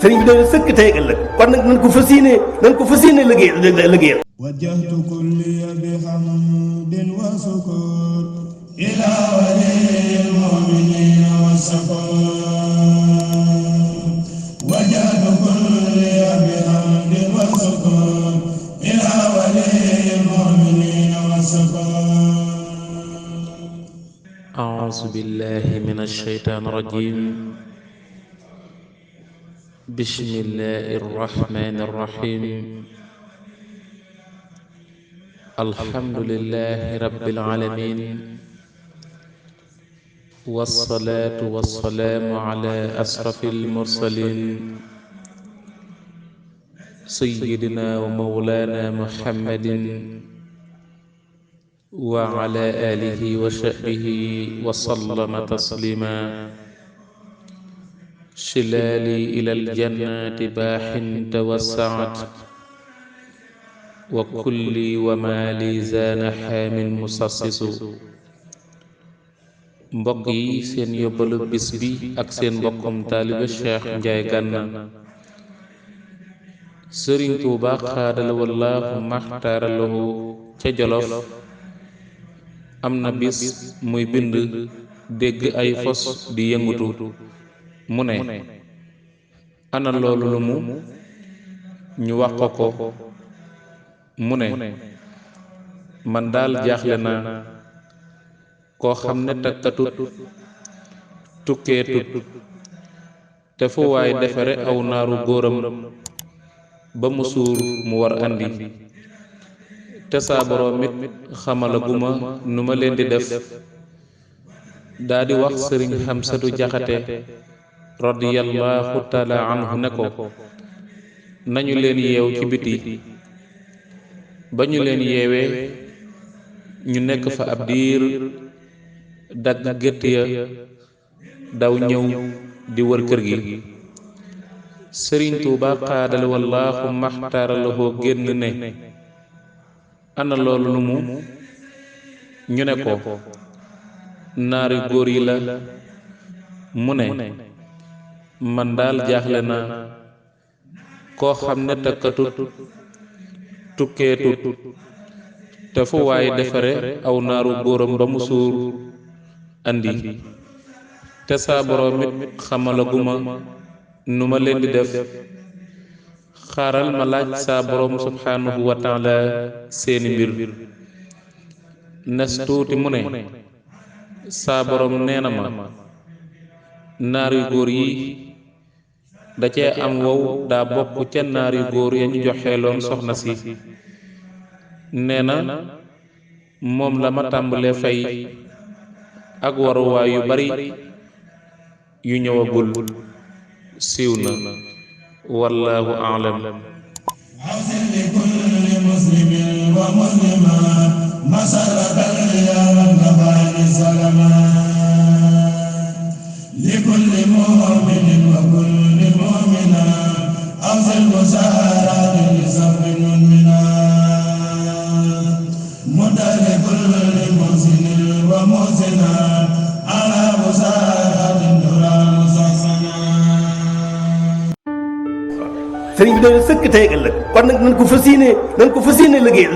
sëriñ bi doon sëkk tey ak ëllëg kon nag nañ ko fas yéene liggéeyal wajjahtu kulliya bihamdin wa sukur ila waliyil mu'minina wa sakur wajjahtu kulliya bihamdin wa sukur ila waliyil mu'minina wa sakur. a'uuzu billahi minash shaytaanir rajiim. bismillahir rahmaanir rahiim. alhamdulillahi rabbil aalamiin. wassalaatu wassalaamu alaa ashrafil mursaliin. sayyidinaa wa mawlaanaa muhammadin wa alaa aalihi wa sahbihi wa sallama tasliimaa. shilaali ilal jannaati baaxin tawassaat wa kulli wa maali zaana xaamin musassisu. mbokk yi seen yóbbalu bis bi ak seen mbokkum taalibe Cheikh Ndiaye Gana. sëriñ Tuuba xaadala wallaahu maxtaaralahu ca Jolof am na bis muy bind dégg ay fos di yëngutu mu ne ana loolu lu mu ñu wax ko mu ne man daal jaaxle naa koo xam ne takkatut tukkeetut te fu waay defare aw naaru góoram ba mu suur mu war andi te saa boroom it xamalaguma nu ma leen di def. daa di wax sëriñ Xamsatu Jaxate radiyallahu taala anhu ne ko nañu leen yeew ci biti. ba ñu leen yeewee ñu nekk fa ab diir dagg gétt ya daw ñëw di wër kër gi. sëriñ Tuuba xaadale wallaahu maxtaaralahu génn ne ana loolu lu mu ñu ne ko naari góor yi la mu ne man daal jaaxle naa koo xam ne takkatut tukkeetut te fu waay defare aw naaru góoram ba mu suur andi te saa boroom it xamalaguma nu ma leen di def. xaaral ma laaj saa boroom subhaanahu wa taala seeni mbir. nes tuuti mu ne saa boroom nee na ma naari góor yi da cee am wow daa bokk ca naari góor ya ñu joxeeloon soxna si. nee na moom la ma tàmbalee fay ak waruwaay yu bari yu ñëwagul. siiw na wallaahu a'lam. awsil li kulli muslimin wa muslimat masaratan ya man kafaani salamat li kulli mu'minin wa kulli mu'minat awsil musaaratin li sabrin minat mudali kulli muhsinin wa muhsinat ala musaaratin duran sasana. sëriñ bi doon sëkk tey ak ëllëg kon nag nañ ko fas yéene liggéeyal